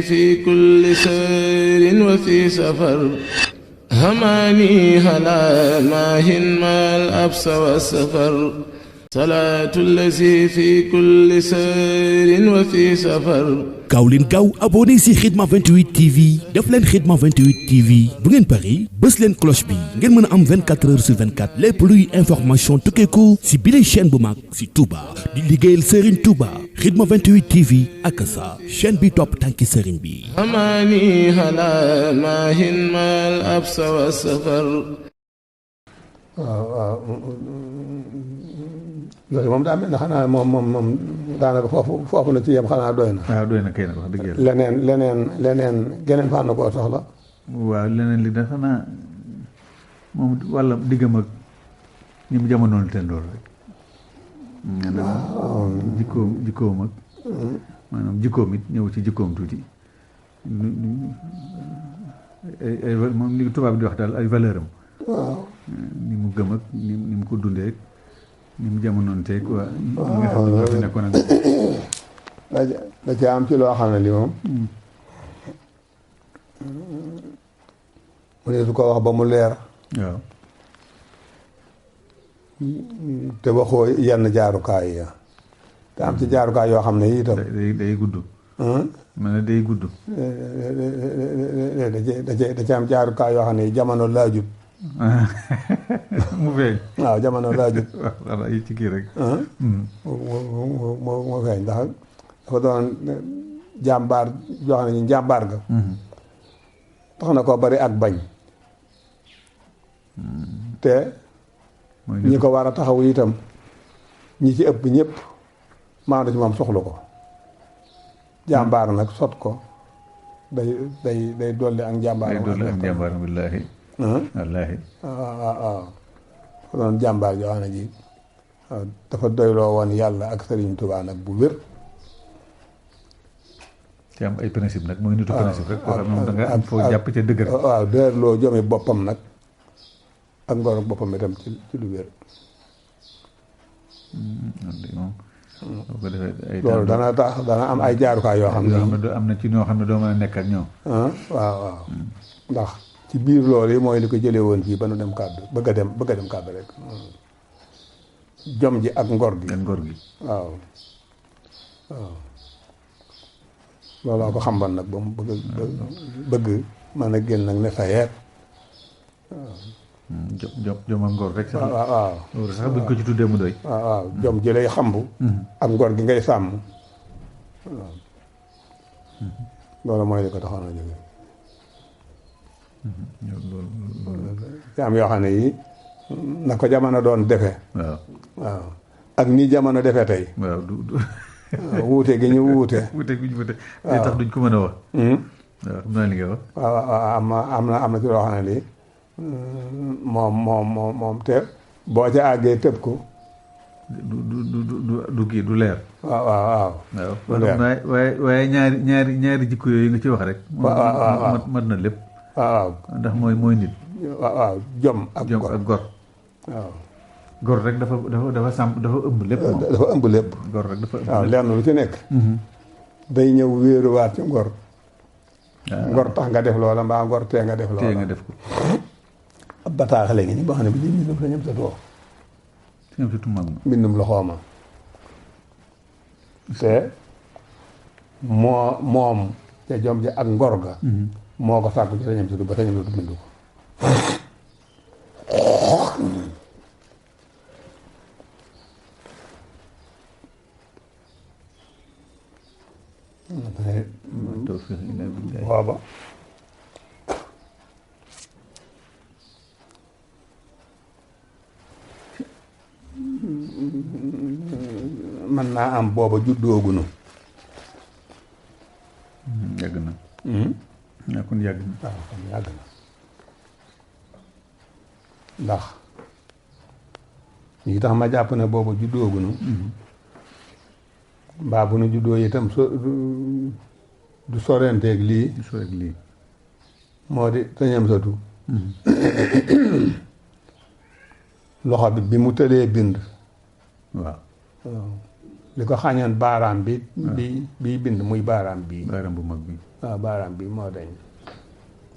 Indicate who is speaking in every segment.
Speaker 1: في كل سير وفي سفر هماني هلا ماهن ما الأبس والسفر صلاة الذي في كل سير وفي سفر
Speaker 2: gaaw leen gaaw abonné si Khidma 28 TV def leen Khidma 28 TV bu ngeen pari bës leen cloche bi ngeen mën a am 24 heures sur 24 lépp luy information tukkeeku si bile chaîne bu mag si Touba di liggéeyal Serigne Touba Khidma 28 TV ak sa chaîne bi topp tànki Serigne bi.
Speaker 1: هماني هلا ماهن ما الأبس والسفر
Speaker 3: waaw yooyu moom daa mel ne xanaa moom daanaka foofu na ci yem xanaa doy na.
Speaker 4: waaw doy na kay nag wax dëgg yàlla.
Speaker 3: leneen geneen fànn koo soxla.
Speaker 4: waaw leneen li dafa naa moom walla diggam ak ñi mu jamonoon teen loolu rek. maanaam jikkoom ak maanaam jikkoom it ñëw ci jikkoom tuuti ay moom li tubaab di wax daal ay valeur am.
Speaker 3: waaw
Speaker 4: ni mu gëm ak ni mu ko dundee ak ni mu jamonoon teeg waa ñi nga xam ne ñoo fi nekkoon ak
Speaker 3: da ci am ci loo xam ne li moom mu ne su ko wax ba mu leer
Speaker 4: waaw
Speaker 3: te waxoo yenn jaarukaay ya te am ci jaarukaay yoo xam ne itam
Speaker 4: day gudd ma ne day gudd
Speaker 3: da ci am jaarukaay yoo xam ne jamono laajut
Speaker 4: mu feeñ
Speaker 3: waaw jamono laajut
Speaker 4: waaw ay ci kii rek
Speaker 3: mu feeñ ndax dafa doon jàmbaar yoo xam ne ñu jàmbaar ga tax na ko bari ak bañ te ñi ko war a taxaw itam ñi ci ëpp ñëpp maanaam ci moom soxla ko jàmbaar nag sot ko day dolli ak njàmbaar
Speaker 4: day dolli ak njàmbaar billaahi wallaahi
Speaker 3: waaw dafa doon jàmbaar joo xam ne ji dafa doyloo woon yàlla ak Sëriñ Tuubaa nag bu wér
Speaker 4: ci am ay principe nag mooy nitu principe rek koo xam ne moom da nga am foo jàpp ca dëgg rek
Speaker 3: waaw dër loo jomi boppam nag ak ngor boppam itam ci lu wér loolu dana tax dana am ay jaarukaay yoo xam ne
Speaker 4: am na ci ñoo xam ne doo mën a nekk ak ñoom
Speaker 3: waaw ndax ci biir loolu yi mooy li ko jëlee woon fii ba nu dem kàddu bëgg a dem kàddu rek jom ji ak ngor gi waaw looloo ko xamban nag ba mu bëgg mën a génn nag ne sa yeet
Speaker 4: jom ak ngor rek sax
Speaker 3: waaw
Speaker 4: loolu sax buñ ko ci tuddee mu doy
Speaker 3: waaw jom ji lay xambu ak ngor gi ngay sàmm loolu mooy li ko taxoon a jóge ci am yoo xam ne yi na ko jamono doon defe waaw ak ni jamono defe tey
Speaker 4: waaw
Speaker 3: wuute gi ñu wuute
Speaker 4: day tax duñ ko mën a wax waaw xam naa li nga wax
Speaker 3: waaw am na ci loo xam ne lii moom te boo ca àggee tëb ko
Speaker 4: du kii du leer
Speaker 3: waaw
Speaker 4: waaye ñaari jikko yooyu nga ci wax rek mat na lépp
Speaker 3: waaw
Speaker 4: ndax mooy nit
Speaker 3: waaw jom ak
Speaker 4: gor
Speaker 3: waaw
Speaker 4: gor rek dafa ëmb lépp moom
Speaker 3: dafa ëmb lépp
Speaker 4: gor rek dafa ëmb
Speaker 3: waaw lenn lu ci nekk day ñëw wéeruwaat ci ngor ngor tax nga def loola mbaa ngor tee nga def loola
Speaker 4: tee nga def ko
Speaker 3: ab bataaxale ngi ni boo xam ne bi di mbindum sa ñëm sa too mbindum loxooma te moom ca jom ji ak ngor ga moo ko sàkku ci sa ñëm sa tu ba sa ñëm sa tu bindu ko booba mën naa am booba juddoogunu
Speaker 4: yàgg na kon yàgg na
Speaker 3: waaw kon yàgg na ndax lii tax ma jàpp ne booba juddoogunu mbaa bu nu juddoo itam du sorenteeg lii moo di sañam satu loxo bi mu tëlee bind
Speaker 4: waaw
Speaker 3: li ko xañoon baaraam bi bi bind muy baaraam bii
Speaker 4: baaraam bu mag bi
Speaker 3: waaw baaraam bi moo dañ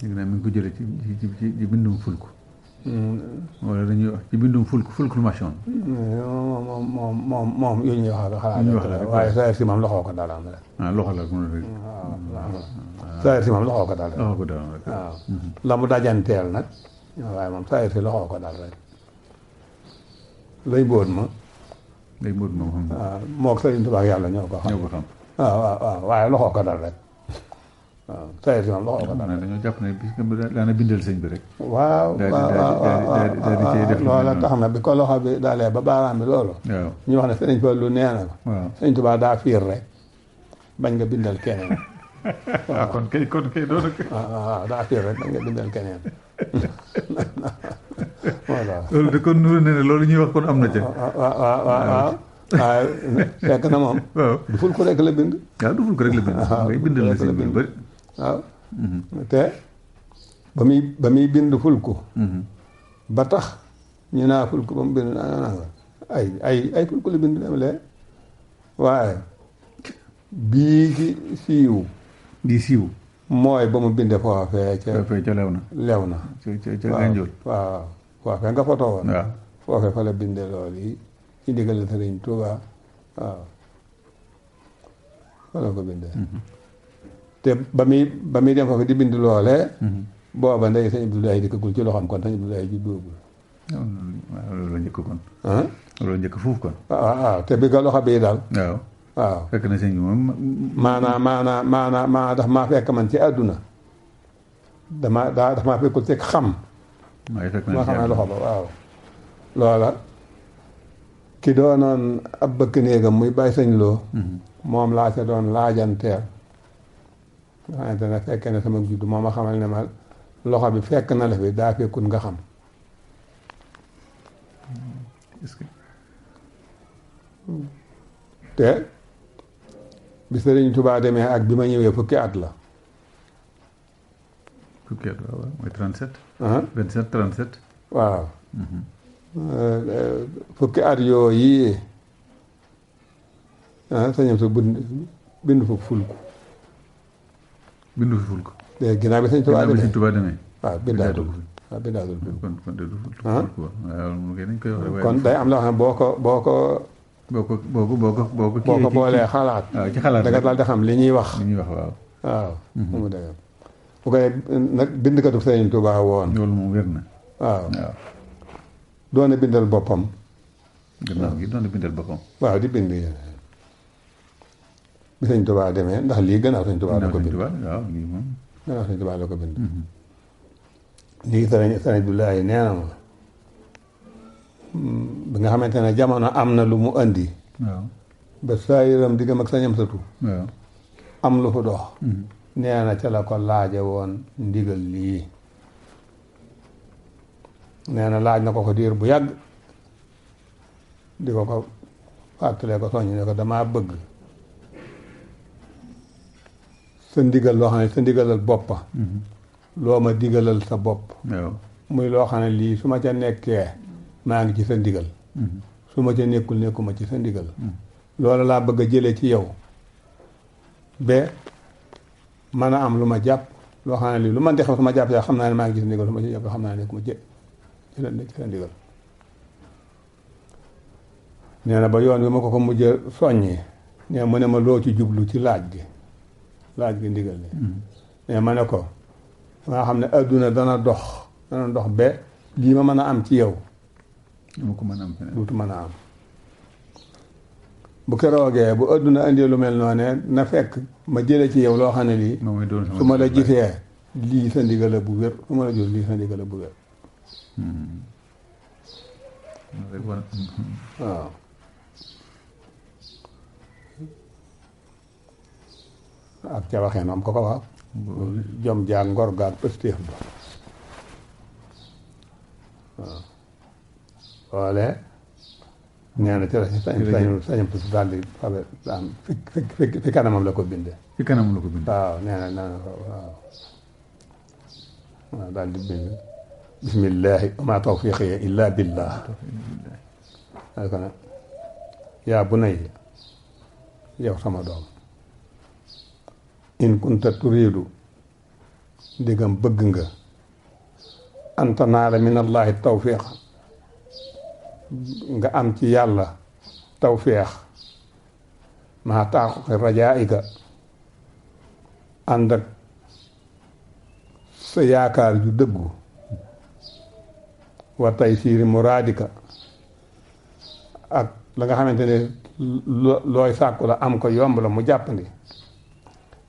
Speaker 4: léegi nag mi ngi ko jëlee ci bindum fulk wala dañuy wax ci bindum fulcumation
Speaker 3: moom yu ñuy wax xalaat waaye saa si moom loxoo ko dalaam rek
Speaker 4: loxo la mun rek
Speaker 3: saa si moom loxoo ko dal rek
Speaker 4: loxo ko dalaam rek
Speaker 3: waaw la mu dajanteel nag waaye moom saa si loxoo ko dal rek lay mbóot ma
Speaker 4: day mbóot moom xam
Speaker 3: waaw moog Sëriñ Tuubaa yàlla ñoo ko xam waaw waaye loxoo ko dal rek waaw saa si moom loxoo ko dal
Speaker 4: dañoo jàpp ne bis daana bindal sëñ bi rek
Speaker 3: waaw
Speaker 4: daal di cee def
Speaker 3: loola tax na bi ko loxo bi dalee ba baaraam bi loolu
Speaker 4: waaw
Speaker 3: ñu wax ne Sëriñ Fallu nee na ko
Speaker 4: waaw
Speaker 3: Sëriñ Tuubaa daa fiir rek bañ nga bindal keneen
Speaker 4: waaw kon kay doon
Speaker 3: waaw daa fiir rek bañ nga bindal keneen voilà
Speaker 4: loolu de kon nuru ne loolu ñuy wax kon am na ca
Speaker 3: waaw waaye fekk na moom
Speaker 4: waaw
Speaker 3: du ful ko rek la bind
Speaker 4: waaw du ful ko rek la bind ngay bindal la sëñ bi lu bëri
Speaker 3: waaw te ba muy bind ful ko ba tax ñu naa ful ko ba mu bind ay ful ko la bind dem lee waaye bii ci siiw
Speaker 4: di siiw
Speaker 3: mooy ba mu bindee foofee
Speaker 4: ca lew na ca Gànjool
Speaker 3: waaw foofee nga foto woon
Speaker 4: waaw
Speaker 3: foofee fa la bindee loolu yi ci ndigal Sëriñ Tuubaa waaw fa la ko bindee te ba muy dem foofu di bind loolee booba ndey sëñ Abdoulaye dikkagul ci loxoom kon sëñ Abdoulaye ji dóogul
Speaker 4: waaw loolu la njëkk kon loolu la njëkk fuuf kon
Speaker 3: waaw te bi nga loxo bii daal waaw
Speaker 4: fekk na sëñ bi moom
Speaker 3: maanaa daf maa fekk man ci àdduna daf maa fekkul ci xam ma xam ne loxo ba waaw loola ki doonoon ab bëkk néegam muy bàyyi sëñ loo moom laa ca doon laajanteel nga xamante ne fekkee ne sama juddu moom ma xamal ne ma loxo bi fekk na la fi daa fekkul nga xam te bi Sëriñ Tuubaa demee ak bi ma ñëwee fukki at la
Speaker 4: fukki at waaw mooy 37 27 37
Speaker 3: waaw fukki at yooyu sañam sa bind fa fulku
Speaker 4: bindu fi fulku
Speaker 3: léegi ginnaaw bi Sëriñ Tuubaa demee
Speaker 4: waaw
Speaker 3: bindaatul
Speaker 4: kon de du fulku waaw mu ngi nañ koy wax
Speaker 3: kon day am loo xam ne boo ko boolee xalaat
Speaker 4: waaw ci xalaat
Speaker 3: da nga daal di xam li ñuy wax
Speaker 4: waaw
Speaker 3: waaw mu dëgg bu ko nag bindkatu Sëriñ Tuubaa woon
Speaker 4: loolu moom wér na
Speaker 3: waaw doon na bindal boppam
Speaker 4: gannaaw gi doon na bindal boppam
Speaker 3: waaw di bind bi Sëriñ Tuubaa demee ndax lii gannaaw Sëriñ Tuubaa la ko bind
Speaker 4: waaw lii moom
Speaker 3: gannaaw Sëriñ Tuubaa la ko bind lii Sëriñ Abdoulaye nee na ma bi nga xamante ne jamono am na lu mu andi
Speaker 4: waaw
Speaker 3: ba saayiram diggam ak sañam satu
Speaker 4: waaw
Speaker 3: am lu fu dox nee na ca la ko laaje woon ndigal lii nee na laaj na ko diir bu yàgg di ko fàttalee ko soññ ne ko damaa bëgg sa ndigal loo xam ne sa ndigalal boppa loo ma digalal sa bopp
Speaker 4: waaw
Speaker 3: muy loo xam ne lii su ma ca nekkee maa ngi ci sa ndigal su ma ca nekkuma ci sa ndigal loolu laa bëgg a jële ci yow ba mën a am lu ma jàpp loo xam ne lii lu man di xam su ma jàpp yaa xam naa ne maa ngi ci sa ndigal su ma ci jàpp xam naa ne nekkuma ci sa ndigal nee na ba yoon bi ma ko mujjee soññee nee mu ne ma loo ci jublu ci laaj gi ndigal li nee ma ne ko maa xam ne adduna dana dox ba lii ma mën a am ci yow
Speaker 4: dama ko mën a am feneen
Speaker 3: duutu mën a am bu keroogee bu adduna indi lu mel noonu na fekk ma jële ci yow loo xam ne lii su ma la gisee lii sa ndigal la bu wér su ma la jur lii sa ndigal la bu wér waaw ak ca waxee noonu ko wax jom jaag ngor gaag pëstéef ba waaw loole nee na ci la sañam tuuti daal di fabe am fi kanamam la ko bindee
Speaker 4: fi kanamam la ko bindee
Speaker 3: waaw nee na waaw daal di bind bismillahi wa ma tawfiqi illa billah daal ko nag yaa bunayya yow sama doom in kunta turiidu ndigam bëgg nga an tanaala min allahi tawfiq nga am ci yàlla tawfiq maa taxuqi rajaa'ika ànd ak sa yaakaar ju dëggu wa taysiiri muraadika ak la nga xamante ne looy sàkku la am ko yomb la mu jàppandi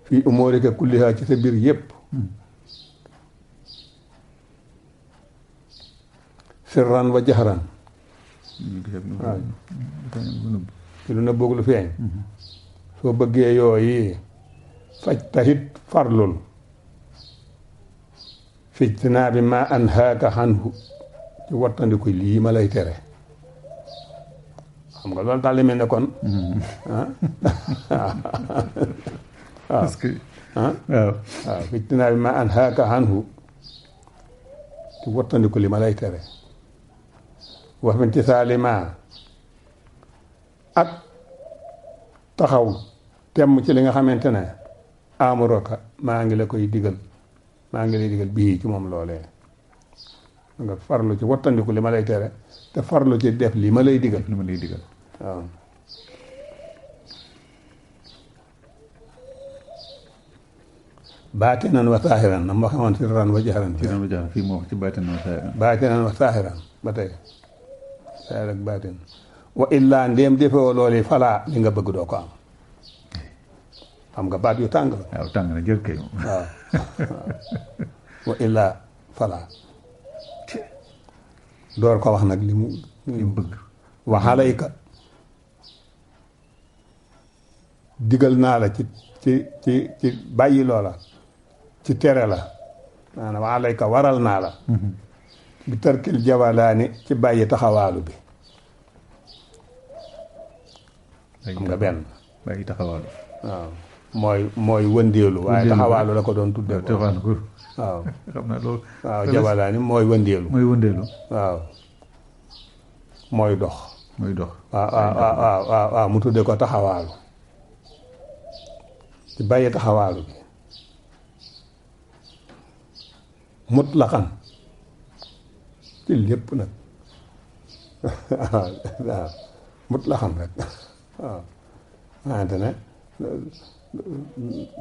Speaker 3: fii umuurika kulliha ci sa biir yépp sirran wa jahran waaw ci lu nëbboog lu feeñ soo bëggee yooyu faj taxit farlul fijtinaa bi ma anhaaka xanhu ci wattandiku lii ma lay tere xam nga loolu daal li mel ne kon
Speaker 4: parce que
Speaker 3: waaw fijtinaa bi ma anhaaka xanhu ci wattandiku li ma lay tere wax min ci saalima ak taxaw temm ci li nga xamante ne amuroka maa ngi la koy digal maa ngi lay digal bii ci moom loolee nga farlu ci wattandiku li ma lay tere te farlu ci def li ma lay digal waaw baatinan wa saahiran na ma xamoon sirran wa jahran
Speaker 4: fii moo wax ci baatinan wa saahiran
Speaker 3: baatinan wa saahiran ba tey saahir ak baatin wa illaa ndéem defewoo loolu falaa li nga bëgg doo ko am xam nga baat yu tàng la
Speaker 4: waaw tàng na jël kay
Speaker 3: waaw wa illaa falaa door ko wax nag li mu
Speaker 4: bëgg
Speaker 3: wa alayka digal naa la ci bàyyi loola ci tere la maanaam wa alayka waral naa la bi tarkil jawalaani ci bàyyi taxawaalu bi xam nga benn
Speaker 4: bàyyi taxawaalu
Speaker 3: waaw mooy wëndeelu waaye taxawaalu la ko doon tudde waaw
Speaker 4: xam naa loolu
Speaker 3: waaw jawalaani mooy wëndeelu waaw mooy dox waaw mu tudde ko taxawaalu ci bàyyi taxawaalu bi mutlaqan ci lépp nag waaw mutlaqan rek waaw xamante ne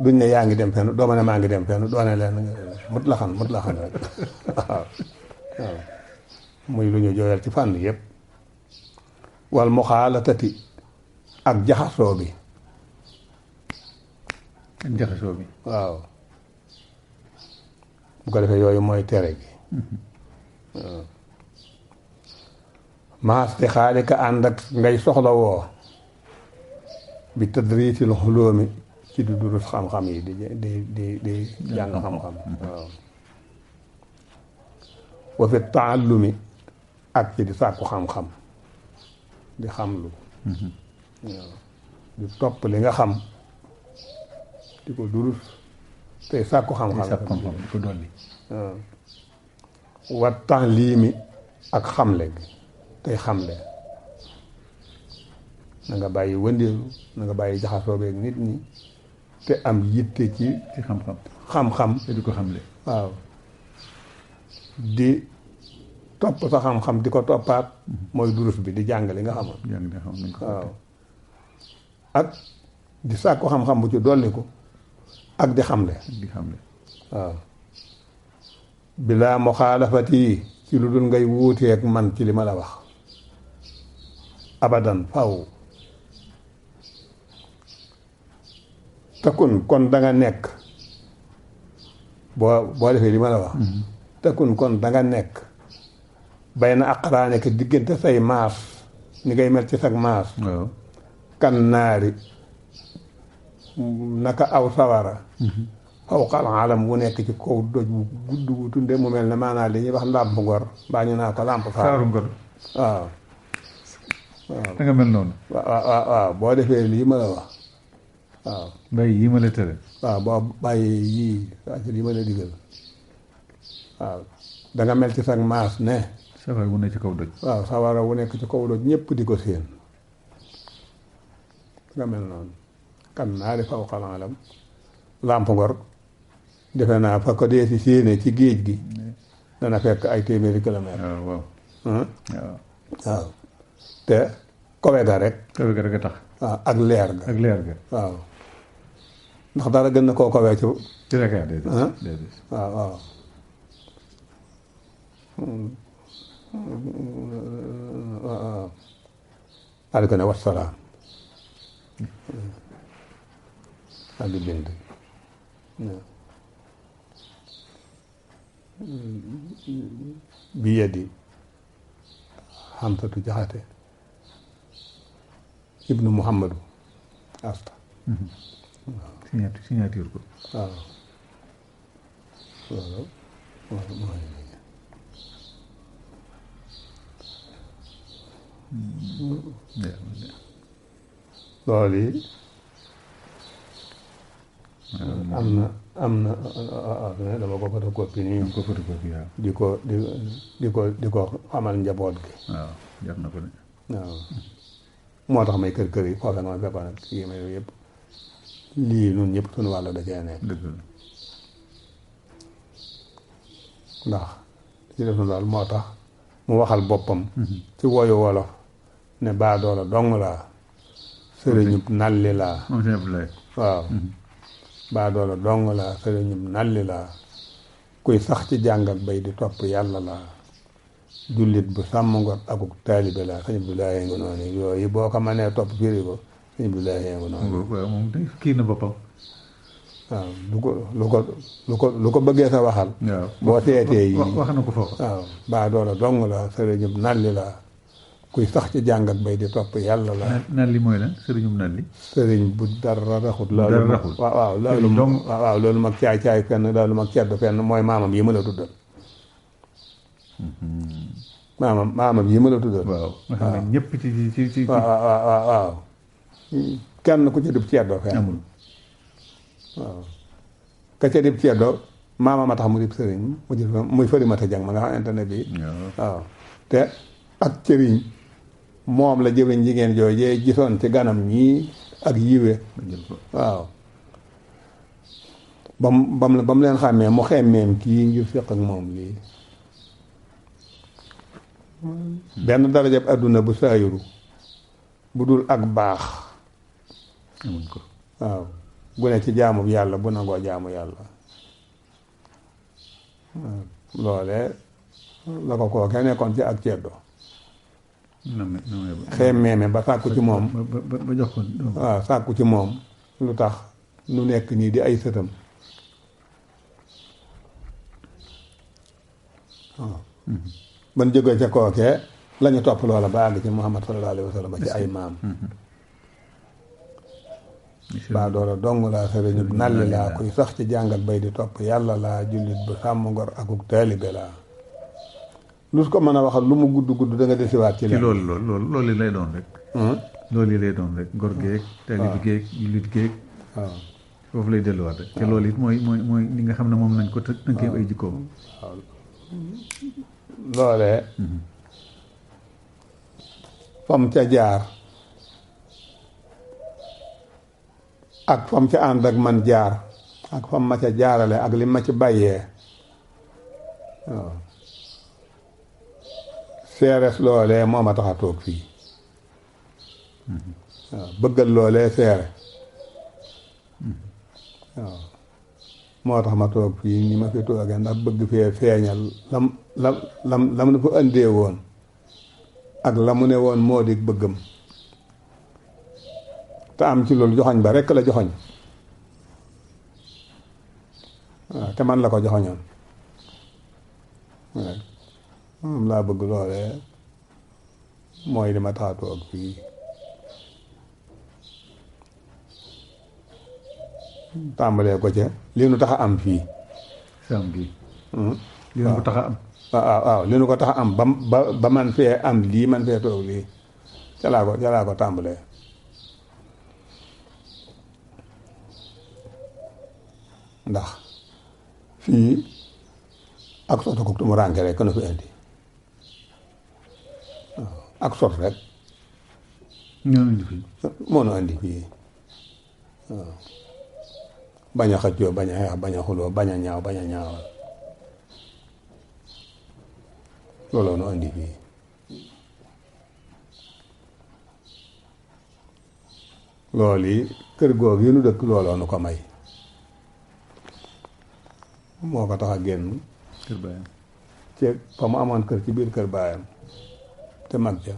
Speaker 3: duñ ne yaa ngi dem fenn doo ma ne maa ngi dem fenn doo ne leen mutlaqan rek waaw muy lu ñu jooyal ci fànn yépp wal muxaalatati ak jaxasoo bi waaw bu ko defee yooyu mooy tere gi waaw maas di xaali ka ànd ak ngay soxla woo bi tadriisil xulóomi ci di durus xam-xam yi di jàng xam-xam waaw wa fi taallumi ak ci di sàkku xam-xam di xamlu waaw di topp li nga xam di ko durus tey sàkku xam-xam
Speaker 4: di ko dolli
Speaker 3: waaw wa ta'liimi ak xamle gi tey xamle na nga bàyyi wëndeelu na nga bàyyi jaxasoo beeg nit ñi te am yitte ci xam-xam
Speaker 4: te di ko xamle
Speaker 3: waaw di topp sa xam-xam di ko toppaat mooy durus bi di jàng li nga xamoon waaw ak di sàkku xam-xam bu ci dolli ko ak di xamle waaw bilaa muxaalafati ci lu dul ngay wuuteeg man ci li ma la wax abadan faw takun kon danga nekk boo defee li ma la wax takun kon danga nekk bay na aqraane ke diggante say maas ni ngay mel ci sag maas kan naari naka aw sawara fawqal alam wu nekk ci kaw doj bu gudd bu tunde mu mel ne maanaam li ñuy wax làmp ngor mbaa ñu naa ko làmp
Speaker 4: saaru ngor
Speaker 3: waaw
Speaker 4: da nga mel noonu
Speaker 3: waaw boo defee lii ma la wax waaw
Speaker 4: bàyyi yii ma la tere
Speaker 3: waaw boo bàyyi yii lii ma la digal waaw danga mel ci sag maas ne
Speaker 4: sawara wu nekk ci kaw doj
Speaker 3: waaw sawara wu nekk ci kaw doj ñépp di ko séen danga mel noonu kan naari fawqal alam làmp ngor defe naa fa ko dee si séenee ci géej gi dana fekk ay téeméeri kilomètre
Speaker 4: waaw
Speaker 3: waaw te kowe ga rek
Speaker 4: a tax
Speaker 3: waaw ak leer ga waaw ndax dara gën na koo kowee ci
Speaker 4: Dakar déedéet
Speaker 3: waaw waaw waaw daal di ko ne wassalaam daal di bind bi yeddi Hamsatu Jaxate ibnu Muhammadu asta
Speaker 4: signature ko
Speaker 3: waaw loolu mooy loolu yi am na dama ko photocopie nii
Speaker 4: ko photocopie waaw
Speaker 3: di ko xamal njaboot gi
Speaker 4: waaw jar na ko de
Speaker 3: waaw moo tax may kër yi foofe nga ma fekkoon ak kii ma yooyu yëpp lii nun ñëpp suñu wàll da cee nekk
Speaker 4: dëgg la
Speaker 3: ndax ci def na daal moo tax mu waxal boppam ci woyu wolof ne baadoola dong laa sëriñub nalli laa
Speaker 4: moom sëñ Abdoulaye
Speaker 3: waaw baadoola dong laa sëriñub nalli laa kuy sax ci jàng ak bay di topp yàlla laa jullit bu sàmm ngor akuk taalibe laa sëñ Abdoulaye nga noonu yooyu boo ko mënee topp firi ko sëñ Abdoulaye nga noonu
Speaker 4: waaw moom kii na boppam
Speaker 3: waaw lu ko bëggee sa waxal
Speaker 4: waaw
Speaker 3: boo seetee yi
Speaker 4: wax na ko foofu
Speaker 3: waaw baadoola dong la sëriñub nalli la kuy sax ci jàng ak bay di topp yàlla la
Speaker 4: nalli mooy lan sëriñum nalli
Speaker 3: sëriñ bu dara raxut loolu waaw loolu mag caay fenn loolu mag ceddo fenn mooy maamam yi ma la tuddal maamam yi ma la tuddal
Speaker 4: waaw nga xam ne ñëpp ci
Speaker 3: waaw kenn ku ci dib ceddo fenn
Speaker 4: amul
Speaker 3: waaw ka ca dib ceddo maamam a tax mu dib sëriñ mu jël muy fëri mata jàng ma nga xam internet bi waaw te ak cëriñ moom la jëriñ jigéen joojee gisoon ci ganam ñii ak yiwe waaw ba mu leen xàmmee mu xemmeem kii ngir séq ak moom lii benn darajab àdduna bu saayuru bu dul ak baax
Speaker 4: amuñ ko
Speaker 3: waaw bu ne ci jaamu yàlla bu nangoo jaamu yàlla loole la ko kooke nekkoon ci ak ceddo xemmeeme ba sàkku ci moom
Speaker 4: ba jox ko
Speaker 3: waaw sàkku ci moom lu tax nu nekk nii di ay sëtam waaw ban jógee ca kookee lañu topp loola ba àgg ci Muhammad sallallahu alayhi wa sallam ba ci ay maam baa doola dong laa sëriñu nalli laa kuy sax ci jàng ak bay di topp yàlla laa jullit bu sàmm ngor akuk taalibe laa lu ko mën a waxal lu mu gudd da nga desiwaat ci
Speaker 4: loolu lay doon rek loolu yi lay doon rek ngor géeg taalibe géeg jullit géeg
Speaker 3: waaw
Speaker 4: foofu lay delluwaat rek te loolu it mooy li nga xam ne moom nañ ko tënkee ay jikkoom
Speaker 3: waaw loolee fam ca jaar ak fam ca ànd ak man jaar ak fam ma ca jaarale ak li ma ci bàyyee waaw seeres loolee moo ma tax a toog fii waaw bëggal loolee seere waaw moo tax ma toog fii ni ma fi toogee ndax bëgg fee feeñal lam na fa andee woon ak la mu ne woon moo di bëggam te am ci loolu joxoñ ba rekk la joxoñ waaw te man la ko joxoñoon waaw moom laa bëgg loolee mooy li ma tax a toog fii tàmbalee ko ca li nu tax a am fii
Speaker 4: sam gi li nu ko tax a am
Speaker 3: waaw li nu ko tax a am ba man fee am lii man fee toog lii ca laa ko tàmbalee ndax fii ak sot ko mu rànke rek na fi indi waaw ak sot rek
Speaker 4: ñoo indi fii
Speaker 3: moo nu indi fii waaw bañ a xëccoo bañ a xeex bañ a xuloo bañ a ñaaw bañ a ñaawal looloo nu andi fii loolu yi kër googu yi nu dëkk looloo nu ko may moo ko tax a génn
Speaker 4: kër baayam
Speaker 3: ci fa mu amoon kër ci biir kër baayam te mag ja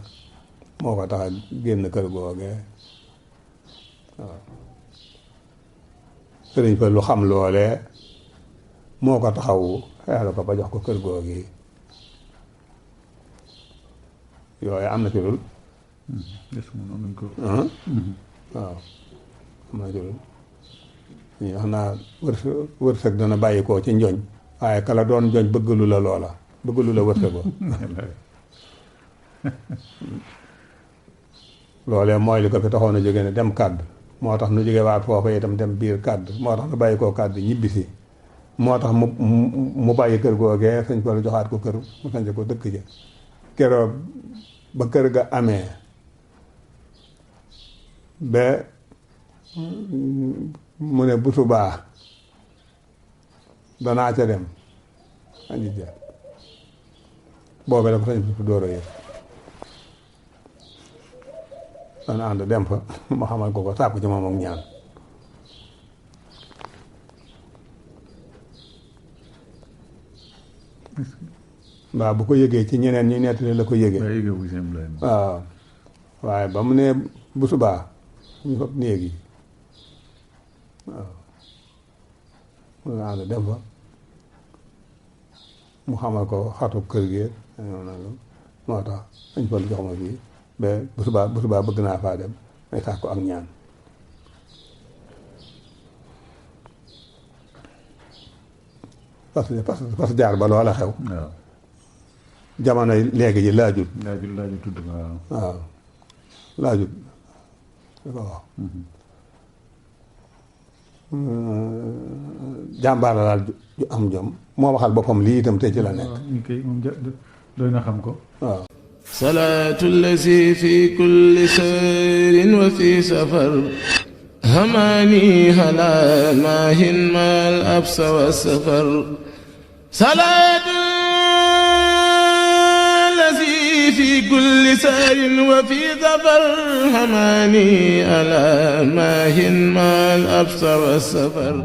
Speaker 3: moo ko tax a génn kër googee waaw sëriñ fa lu xam loolee moo ko taxawu xeexal ko ba jox ko kër googi yooyu am na ci lul waaw am na ci lul ñu wax naa wërsëg dana bàyyi koo ci njoñ waaye kala doon njoñ bëgg lu la loola bëgg lu la wërsëg ba loolee mooy li ko fi taxoon a jóge ne dem kàdd moo tax nu jóge waat foofa itam dem biir kàdd moo tax nu bàyyi koo kàdd ñibbisi moo tax mu bàyyi kër googee sañ ko la joxaat ko kër mu sañ ko dëkk ja keroog ba kër ga amee ba mu ne bu subaa danaa ca dem añi ja boobee dafa sañ su dóor a yëpp dana ànd dem fa ma xamal ko sàkku ci moom ak ñaan waaw bu ko yëgee ci ñeneen ñi nettali la ko yëgee waaw waaye ba mu ne bu subaa ñu fab néeg yi waaw mu ànd dem fa mu xamal ko xatub kër gi moo tax dañ fa lu jox ma fii ba bu subaa bëgg naa faa dem may sàkku ak ñaan parce que jaar ba loola xew jamono léegi ji laajut
Speaker 4: tudd
Speaker 3: waaw laajut da ko wax jàmbaar la daal ju am jom moo waxal boppam lii itam te ci la nekk
Speaker 4: ñu koy moom doy na xam ko
Speaker 3: waaw
Speaker 1: salaatu allazi fi kulli sayrin wa fi safar hamaani hala maahin maal absa wa safar salaatu allazi fi kulli sayrin wa fi safar hamaani hala maahin maal absa wa safar